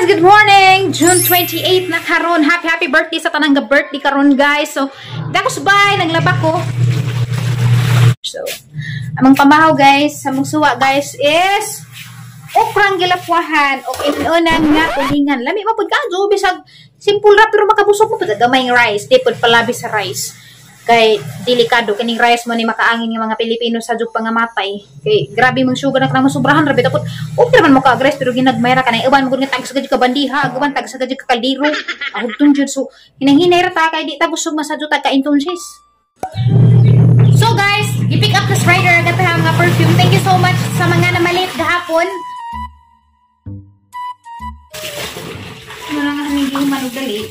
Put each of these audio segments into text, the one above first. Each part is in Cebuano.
Good morning! June 28 na karon. Happy happy birthday sa tanang ga-birthday karon, guys. So, dakos bay naglaba ko. So, among pamahaw, guys, among suwa, guys, is okrang gilapwahan o inunan nga tulingan. Lami man pud kajo bisag simple ra pero makabusog mo pud gamay nga rice, di pud palabi sa rice. Kay delikado kining rice mo ni makaangin nga mga Pilipino sa jud pangamatay. Kay grabe mang sugar na kanang sobrahan ra bitaw pud. Okay man mo ka rice pero ginagmay ra kanang uban mo gud nga tag sa ka bandiha, uban tag sa ka kaldero. Ahugton jud, so hinay-hinay ra ta kay di ta busog masadyo ta ka intonsis. So guys, i-pick up this rider agad nga perfume. Thank you so much sa mga namalit gahapon. Ano lang ang hindi manugali.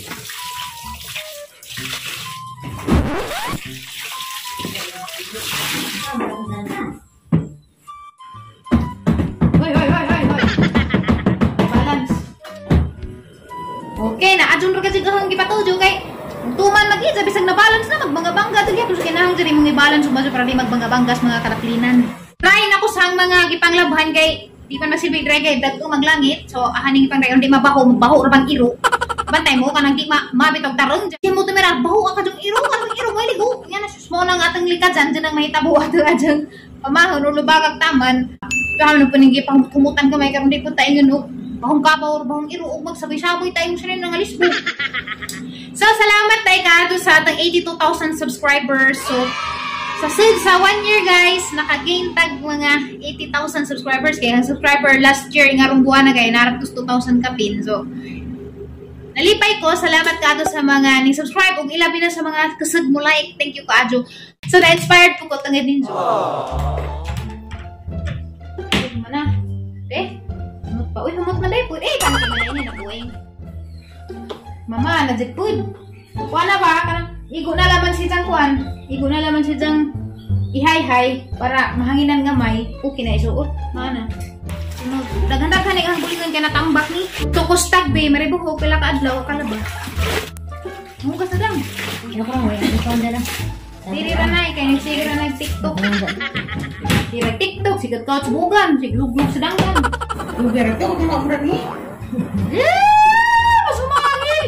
Hoy, hoy, hoy, hoy, hoy. Balance. Okay, na adyon ra kasi kahang gipatujo kay tuman mag-isa bisag na balance na magbangga-bangga dili ato sa kinahanglan diri mong i-balance ug para di magbangga-banggas mga kadaplinan. Try na ko sang mga gipanglabhan kay di pa masilbi dry kay dagko maglangit. So ahaning ipang di mabaho, mabaho ra bang iro. Bantay mo kanang di mabitog tarong. Di mo tumira baho ka kadung iro, kanang iro mo ligo. Nya na sus mo nang atong likad dyan ang mahitabo ato adjang pamahon o lubagag taman. Kamo nang paninggi pangkumutan kamay karon di pud ta ingon og bahong kabaw or bahong iro og magsabay-sabay tayo sa nang alisbo. So salamat tay kaadto sa atong 82,000 subscribers. So sa 1 year, guys, naka-gain tag mga 80,000 subscribers. Kaya ang subscriber last year ngarong buwan na kay narap 2,000 kapin. So nalipay ko, salamat kaadto sa mga ning subscribe ug ilabi na sa mga kusog mo like. Thank you kaadto. So na-inspired po ko tungod ninyo. Mo na. Eh, humot pa. Uy, humot na day pud. Eh, paano ka man ini na buwing. Mama, na jud pud. Kuan na ba kanang igo na laman si jang kuan. Igo na laman si jang ihay-hay para mahanginan gamay. Okay na isuot. Mana. Daghan-daghan ang bulingan kay natambak ni. Tukos tagbe, maribuhok pila ka adlaw kalaba. Hugas na lang. Diri ra nay kay sige ra nag TikTok. Diri TikTok sigat ka bugan, sig luglug sa danggan. Lugar to kung ako ni. Eh, masumangil.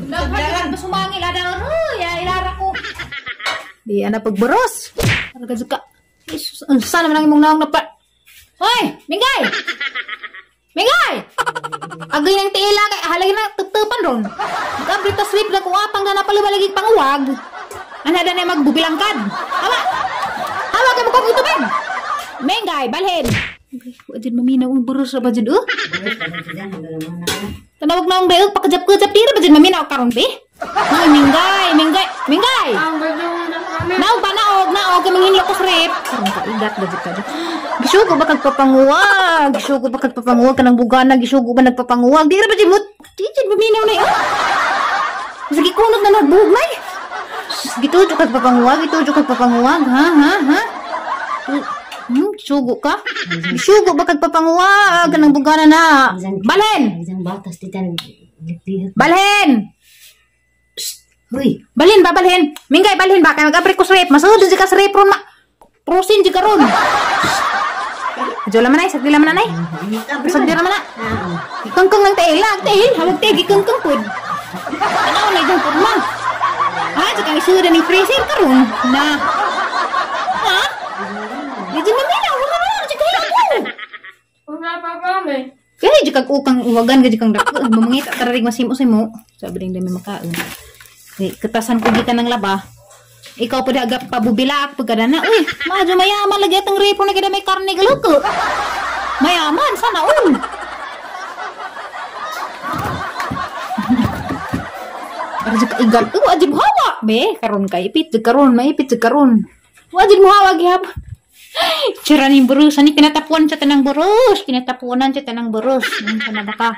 Daghan masumangil ada ro ya ilara ko. Di ana pagboros. Para ka. Jesus, unsa naman ang imong naong napa. Hoy, Mingay! Mingay! Agay ng tiila kay halagi na tuptupan ron. Mag-abri ta sweep na kung apang na napalubalagig panguwag. Ana na magbubilangkad. Hawa! Hawa kay mo kong itubig! Mingay, balhin! Wa jud maminaw ang buros ra ba jud oh? Tanawag na ang dayog pakajap-kajap dira ba jud maminaw karon be? Hoy, Mingay, Mingay, Mingay! Naog ba naog, naog kay manghinlo ko sa rep. Karon ka igat ba jud ka. Gisugo ba kagpapanguwag? Gisugo ba kagpapanguwag kanang bugana? Gisugo ba nagpapanguwag? Di ra ba jud mo? Di jud maminaw na oh. Sige kunot na nagbuhog nay. Gitujo kagpapanguwag, gitujo kagpapanguwag, ha ha ha. Gisugo ka? Gisugo ba kagpapanguwag kanang bugana na? Balhin. Balhin. Uy, balhin ba balhin? Mingay balhin ba kay mag-abri ko sa rep. Masunod jud ka sa rep ron ma. Prosin jud ka ron. Jola man ay, sagdi laman anay. Sagdi raman na. Gikangkang lang tail, lag tail, hawag tail gikangkang pud. Tanaw na jud pud ma. Ah, jud kang isuda ning freezer karon. Na. Ha? Di jud maminaw, wala na jud kayo ko. Wala pa kami. Kay jud kag ukang uwagan gid kang dako, mamangita tararig masimo-simo. Sabi ding dami makaon. Katasan ko gikan ng laba. Ikaw pa agap pabubilak pagkadana. Uy, medyo mayaman lagi atang repo na kita may karne galuko. Mayaman sana all. Para jud kaigal. Uy, ajib hawa. Be, karon ka ipit jud karon, maipit jud karon. Wajib mo hawa gihapon. Tsura ni burus ani kinatapuan sa tanang burus, kinatapuanan sa tanang burus. Unsa na ba ka?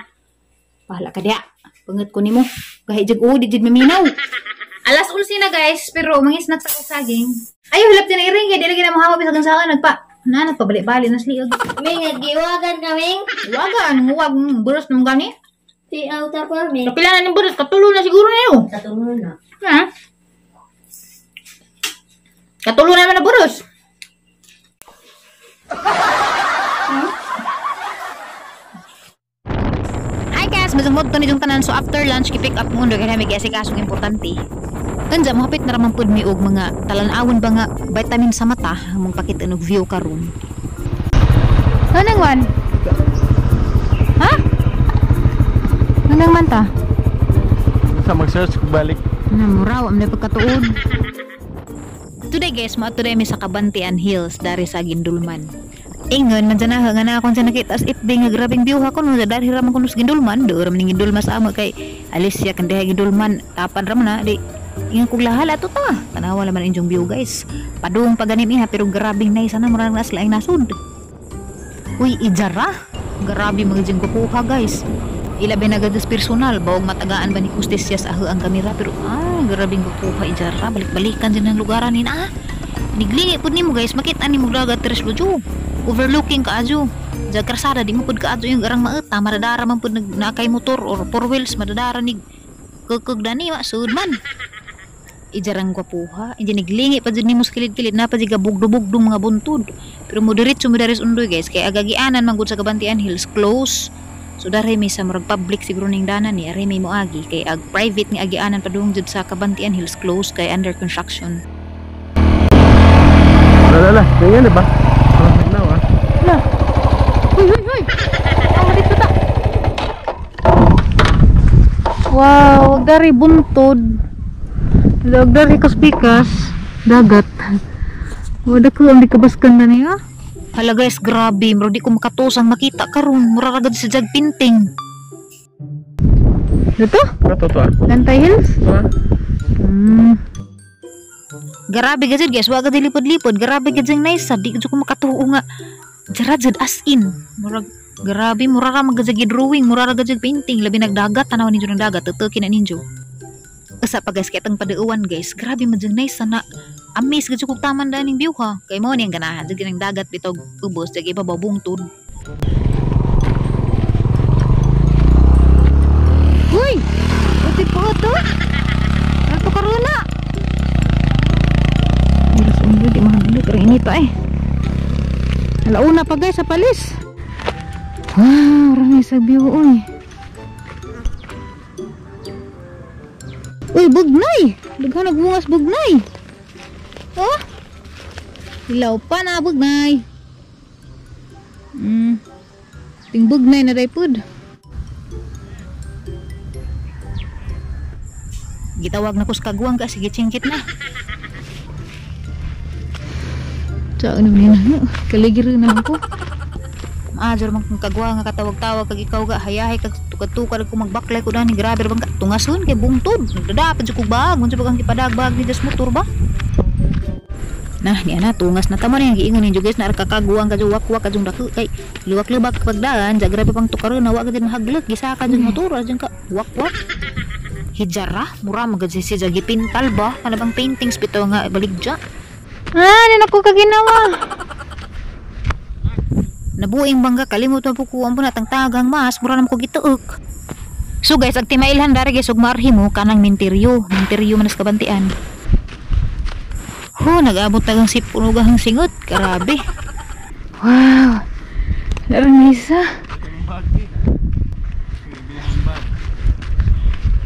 Bahala ka diha. Pangat ko nimo. Gahi jud di jud maminaw. Alas 11 na guys, pero mangisnak sa saging. Ayo hilap din iring kay dili gid mo hawa bisag sa nagpa. Na nagpabali-bali na sliog. Ming giwagan kaming. Wagan, huwag burus nung gani. Ti outer pa mi. Kapila na ning burus, katulo na siguro na yo. Katulo na. Ha? Katulo na man na burus. Nice man mo ni tanan, so after lunch gi-pick up mo kay may giasikasong importante. Unja mohapit na ra man pud mi og mga talan-awon ba nga vitamin sa mata among pakita og view karon. Anong wan? Ha? Anong man ta? Sa mag-search kung balik. Na muraw am na pagkatuod. Today guys, mo today mi sa Cabantian Hills dari sa Guindulman. Ingon man dyan nga na akong dyan nakita as FB nga grabing view ha kuno dari ra man kuno sa Guindulman, do ra man ning Guindulman sa amo kay Alicia kan diha Guindulman tapan ra man na di ingon kog lahal ato ta. Tanawa naman inyong view guys. Padung pa ganim iha pero grabing nice ana murag nas laing nasud. Uy, ijara. Grabe mga jeng kukuha guys. Ilabi na gad personal bawog matagaan ba ni hustisya sa ang kamera pero grabing kukuha ijara balik-balikan din ang lugaran ni na. Niglingi pud nimo guys, makita nimo dagat tres lujo. Overlooking kaadyo. Sa krasada di mo pud kaadyo yung arang maeta, madadara man pud nakay motor or four wheels madadara ni kukug dani wa sud man. Ijarang gwapuha, inji niglingi pa jud nimo sa kilid-kilid na pa jud bugdo-bugdong mga buntod. Pero mo diretso mo daris undoy guys kay agagianan man gud sa Cabantian Hills close. So dare may sa murag public siguro ning danan ni are may moagi kay ag private nga agianan padung jud sa Cabantian Hills close kay under construction. Wala, ganyan ba? Lah. Huy, huy, huy. Ang dito ta. Wow, dari buntod. Dari kaspikas dagat. Wala ko ang dikabaskan na niya. Hala guys, grabe, murag di ko makatusang makita karon, mura ra gud sa jag painting. Dito? Kato to ah. Lantay Hills? Grabe gud guys, wa gud lipod-lipod, grabe gud nice sa di gud ko makatuo nga. Jara jud as in. Murag grabe, mura ra man gud drawing, mura ra gud painting, labi nagdagat, tanaw ninyo ng dagat, tutukin na ninyo. Usa pa guys, kay atong padeuwan guys, grabe man jud nice sana. Amaze gud kog taman daning view ha. Kay mo ni ang ganahan jud ng dagat bitog ubos jud ibabaw bungtod. Uy! Uti po to. Ato karuna. Miras undo di mahadlok pero inita eh. Alauna pa guys sa palis. Wow, rami sa view oy. Uy, bugnay. Daghan nagbungas bugnay. Oh. Ilaw pa na bugnay. Ting bugnay na day pud. Gitawag na ko sa kagwang ka sige chingkit na. Sa ano ni na? Kaligir na ko. Maajor man kung kagwang nga katawag-tawag kag ikaw ga hayahay kag tukad-tukad ko magbaklay ko dani grabe ra bang tungason kay bungtod. Nagdada pa jud kog bag, unsa ba kang gipadagbag ni das motor ba? Nah, ni ana tungas na tamo ni giingon ninyo guys na kakaguang ka wakwak ka dako kay liwak-libak pagdaan ja grabe pang tukaron na wa gid mahaglot gisaka jud motor ajud ka wakwak. Hijara mura magad si siya gipintal ba kana bang paintings bitaw nga baligja. Ni nako kaginawa. Nabuing bangga kalimot na po ko ang punatang tagang mas mura nam ko gituok. So guys, ag timailhan dari guys ug marhi mo kanang minteryo, minteryo man sa Cabantian. Ho, nag-abot tagang sipon ug ang singot, grabe. Wow. Laranisa.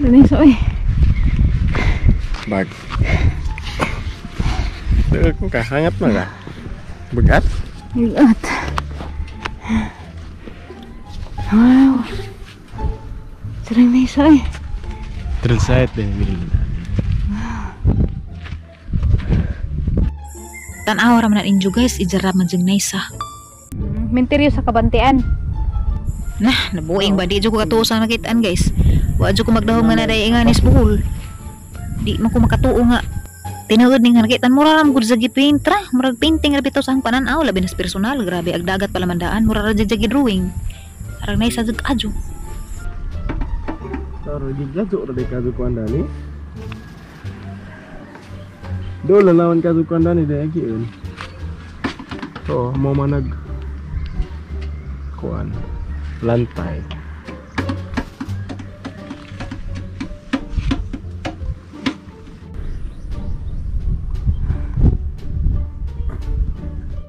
Laranisa oy. Bag. Dugay ka hangat man ka. Bugat? Bugat. Wow. Sarang nice eh. Translate din bilin. Tan-aw ra man injo guys, ijara man jung nice ah. Minteryo sa Cabantian. Nah, nabuing ba di jud ko katuo sa nakitaan guys. Wa jud ko magdahom nga naday inganis buhol. Di man ko makatuo nga. Tinuod ning nakitaan mura ra man gud sa gipaint ra, murag painting ra bitaw sa ang panan-aw labi na personal, grabe ag dagat pala mandaan, mura ra jud drawing. Arang nice jud adyo. Taro gigladyo ra day kadto kuan dani. Do lalawan kadto kuan dani day giun. To mo manag kuan lantay.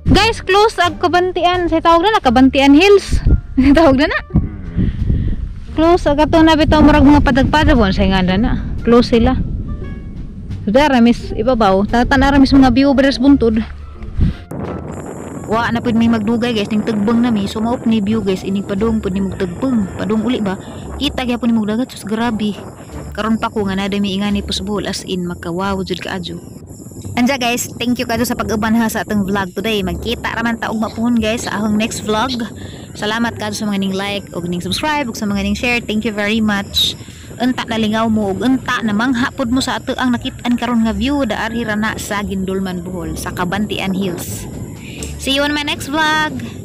Guys, close ag Cabantian. Sa tawag na na Cabantian Hills. Tawag na na. Close kato na bitaw, murag mga padag-padag sa nga na. Close sila. So dara mis ibabaw, tanaw mis mga view sa buntod. Wa na pud mi magdugay, guys, ning tagbang na mi. So mao ni view, guys, inig padung pud ni mog tagbang. Padung uli ba? Kita gyapon ni mog dagat, sus, grabe. Karon pa ko nga naa mi ingani po sa Bohol, as in makawaw jud kaayo. Anja guys, thank you kaayo sa pag-uban ha sa atong vlog today. Magkita raman ta ugma puhon, guys, sa akong next vlog. Salamat kaayo sa mga ning like ug ning subscribe ug sa mga ning share. Thank you very much. Unta nalingaw mo ug unta na manghapod mo sa ato ang nakit-an karon nga view daar ra na sa Guindulman, Bohol, sa Cabantian Hills. See you on my next vlog.